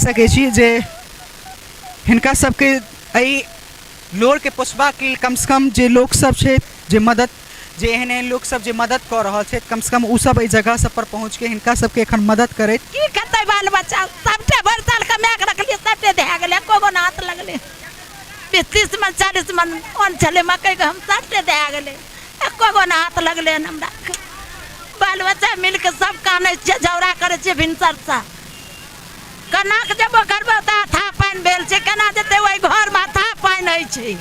सकै छी जे हिनका सबके एहि लोरके पोसबाक लेल कमसँ कम जे लोकसभ छै जे मदद जे एहन एहन लोकसभ जे मदद कऽ रहल छथि, कमसँ कम ओसभ एहि जगह सब पर पहुँचके हिनका सबके एखन मदद करैत। की खेतै बाल बच्चा? सबटे भरि साल कमा कऽ रखलियै, सबटे धए गेलै, एको गो नहि हाथ लगलै। 20 30 मन 40 मन अन्न छलै मकइके, हम सबटे धए गेलै, एको गो नहि हाथ लगलै हन हमरा। बाल बच्चा मिलके सब कानै छियै, झगड़ा करै छियै भिनसरसँ। केना कऽ जेबो करबो तऽ अथाह पानि भेल छै, केना जेतै ओहि घरमे? अथाह पानि होइ छै,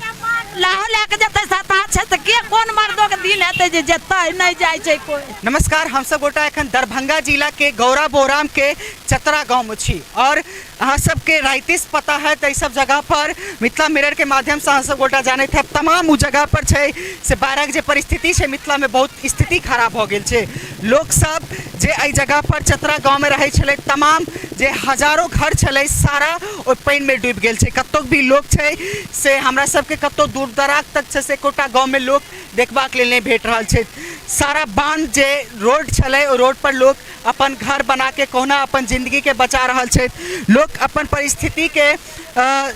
लाहो लए कऽ जेतै सता छै तऽ के कोन मर्दोके दिन हेतै जे जेतै? नहि जाइ छै कोइ। नमस्कार, हमसब गोटा एखन दरभंगा जिला के गौरा बोराम के चतरा गांव में छी और अहाँ सबके राइतिस पता है तऽ सब जगह पर मिथिला मिरर के माध्यम से अहाँ सब गोटा जानैत हैब, तमाम उ जगह पर छै से बाढ़क जे परिस्थिति छै मिथिला में बहुत स्थिति खराब भऽ गेल छै। लोक सब जे एहि जगह पर चतरा गांव में रहै छलै, तमाम जे हजारों घर छलै सारा ओहि पानि में डूबि गेल छै। कतौ भी लोक छै से हमरा सबके कतौ दूर दराज तक छै से एकोटा गांव में लोक देखबाक लेल नहि भेट रहल छै। सारा बांध जे रोड छलै ओ रोड पर लोक अपन घर बना के कहुना अपन जिंदगी के बचा रहल छथि। लोक अपन परिस्थिति के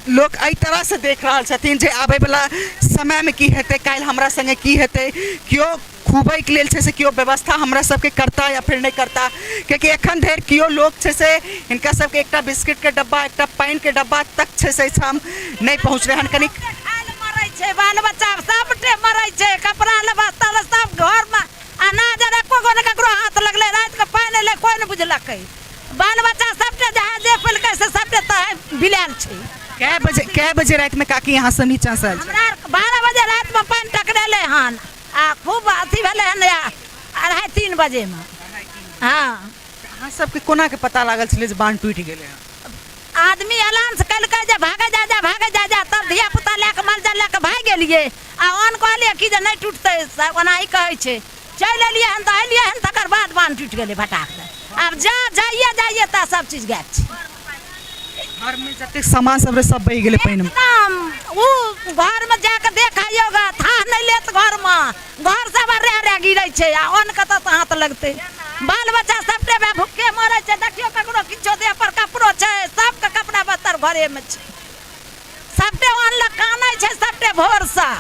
लोक एहि तरह से देख रहल छथिन जे आबै वाला समय में की हेतै, काल्हि हमरा संगे की हेतै, केओ खुबैके लेल छै से केओ व्यवस्था हमरा सबके करता या फिर नहि करता, कियाकि एखन धरि केओ लोक छै से हिनका सबके एकटा बिस्किटके डब्बा, एकटा पानिके डब्बा तक छै से एहिठाम नहि पहुँचलै हन। कनिक मरै छै बाल बच्चा, सबटे मरै छै, कपड़ा लबस्ता सब घरमे अनाज आर एको गो नहि ककरो हाथ लगलै। रातिके पानि एलै, कोइ नहि बुझलकै। बाल बच्चा सबटे जहाँ जे पेलकै से सबटे तऽ बिलायल छै। कै बजे रातिमे काकी यहाँ से नीचा से आयल? हमरा 12 बजे रातिमे पानि टकरेलै हन आ खूब अथी भेलै हन 2:30-3 बजेमे। हँ। अहाँ सबके कोना के पता लागल छलै जे बान्ह टूटि गेलै हन? आदमी अलाउंस केलकै जे भागे जा जा, भागे जा जा, तब धिया पुता लए कऽ, माल जाल लए कऽ भागि गेलियै। आ ओहन कहलियै कि जे नहि टूटतै, ओनाही कहै छै। चलि एलियै हन तऽ एलियै हन, तकर बाद बान्ह टूटि गेलै फटाक दऽ। आब जा जाइए जाइए तऽ सब चीज गायब छै। घरमे जतेक सामान सब रहै सब बहि गेलै पानिमे? एकदम। ओ घरमे जाके देख आइयो ग, थाह नहि लेत घरमे। घर सब रह रह गिरै छै आ अन्न कतऽ से हाथ लगतै? बाल बच्चा सबटे बे भूखे मरै छै। देखियौ, ककरो किछो देह पर कपड़ो छै? सबके कपड़ा बस्तर घरेमे छै। सबटे अन्न लए कानै छै सबटे भोरसँ।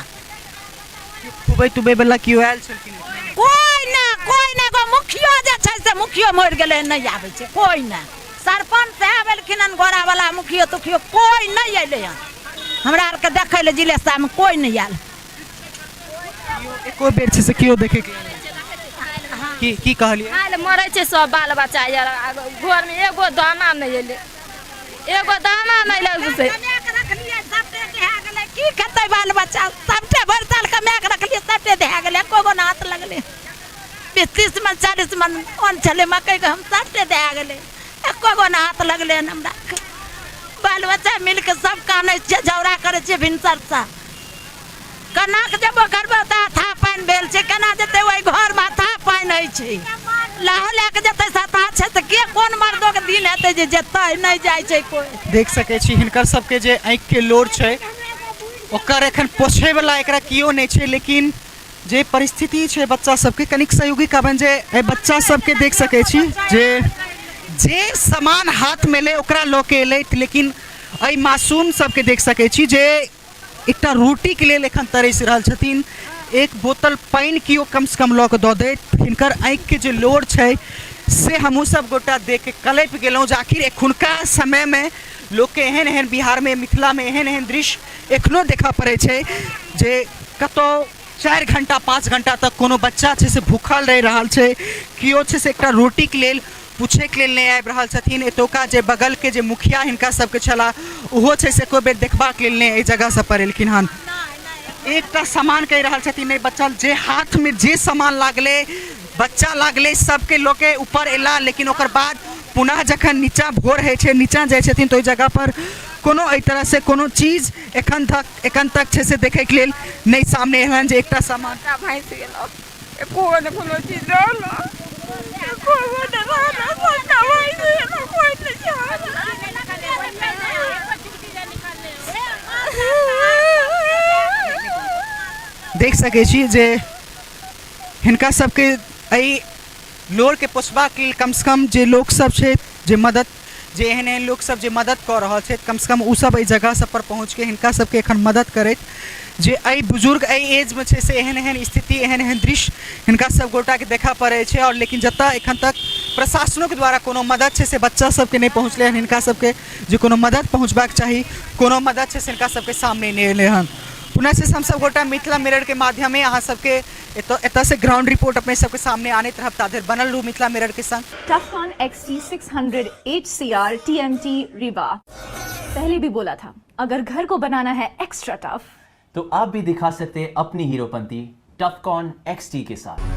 खुबै तुबै वला केओ आयल छलखिन? कोइ ने, कोइ ने। एगो मुखियो जे छै से मुखियो मरि गेलै, नहि आबै छै कोइ ने। सरपञ्च साहेब एलखिन हन, गोरावला, मुखियो तुखियो कोइ नहि अयलै हन हमरा आरके देखै लए। जिले साहबमे कोइ नहि आयल। एको बेर छै से केओ देखैके की की कहलियै? खाय लए मरै छै सब बाल बच्चा यार, घरमे एगो दाना नहि एलै, एगो दाना नहि एलै से। रखलियै, सबटे दहा गेलै। की खेतै बाल बच्चा? सबटे भरि साल कमा कऽ रखलियै, सबटे दहा गेलै, एको गो नहि हाथ लगलै। 20 30 मन 40 मन अन्न छलै मकइके, हम सबटे दहा गेलै, एको गो नहि हाथ लगलै हन हमरा। बाल बच्चा मिलके सब कानै छियै, झगड़ा करै छियै भिनसरसँ। केना कऽ जेबो करबो तऽ अथाह पानि भेल छै, केना जेतै ओहि घरमे? अथाह पानि होइ छै, लाहो लए कऽ जेतै सता छै तऽ के कोन मर्दोके दिन हेतै जे जेतै? नहि जाइ छै कोइ। देख सकै छी हिनकर सबके जे आँखिके लोर छै ओकर एखन पोछैवला एकरा केओ नहि छै, लेकिन जे परिस्थिति छै बच्चा सबके, कनिक सहयोगी कहबनि जे एहि बच्चा सबके देख सकै छी जे जे सामान हाथमे एलै ओकरा लऽ के एलै, लेकिन एहि मासूम सबके देख सकै छी जे एकटा रोटीके लेल एखन तरसि रहल छथिन। एक बोतल पानि केओ कमसँ कम लऽ कऽ दऽ दैत। हिनकर आँखिके जे लोर छै से हमहूँ सब गोटा देख के कलपि गेलहुँ जे आखिर एखुनका समयमे लोकके एहन एहन बिहारमे, मिथिलामे एहन एहन दृश्य एखनो देखऽ पड़ै छै जे कतहु 4 घंटा 5 घंटा तक कोनो बच्चा छै से भूखल रहि रहल छै, केओ छै से एकटा रोटीके लेल पूछैके लेल नहि आबि रहल छथिन। एतुका जे बगलके जे मुखिया हिनका सबके छलाह ओहो छै से एको बेर देखबाक लेल नहि एहि जगह सब पर एलखिन हन। एकटा सामान कहि रहल छथिन नहि बचल, जे हाथमे जे सामान लागलै, बच्चा लागलै, सबके लऽ के ऊपर एला, लेकिन ओकर बाद पुनः जखन नीचा भोर होइ छै, नीचा जाइ छथिन तऽ ओहि जगह पर कोनो एहि तरहसँ कोनो चीज एखन तक छै से देखैके लेल नहि सामने एहन जे एकटा सामान। भैंस गेल, एको गो नहि कोनो चीज रहल, एको गो नहि रहल, सबटा भैंस गेल, कोइ नहि छै। देख सकै छी जे हिनका सबके एहि लोरके पोसबाक लेल कमसँ कम जे लोकसभ छै जे मदद जे एहन एहन लोकसभ जे मदद कऽ रहल छथि, कमसँ कम ओसभ एहि जगह सभपर पहुँचके हिनका सभके एखन मदद करैत, जे एहि बुजुर्ग एहि एजमे छै से एहन एहन स्थिति, एहन एहन दृश्य हिनका सभ गोटाके देखऽ पड़ै छै। आओर लेकिन जतऽ एखन तक प्रशासनोके द्वारा कोनो मदद छै से बच्चा सबके नहि पहुँचलै हन, हिनका सबके जे कोनो मदद पहुँचबाक चाही, कोनो मदद छै से हिनका सबके सामने नहि एलै हन। पुनः से हमसब गोटा मिथिला मिररके माध्यमे अहाँ सबके एतऽ एतऽसँ ग्राउंड रिपोर्ट अपने सबके सामने आनैत रहब, ता धरि बनल रहू मिथिला मिररके संग। Tufcon XT600 HCR TMT Rewa। पहले भी बोला था, अगर घर को बनाना है एक्स्ट्रा टफ तो आप भी दिखा सकते हैं अपनी हीरोपंती टफकॉन XT के साथ।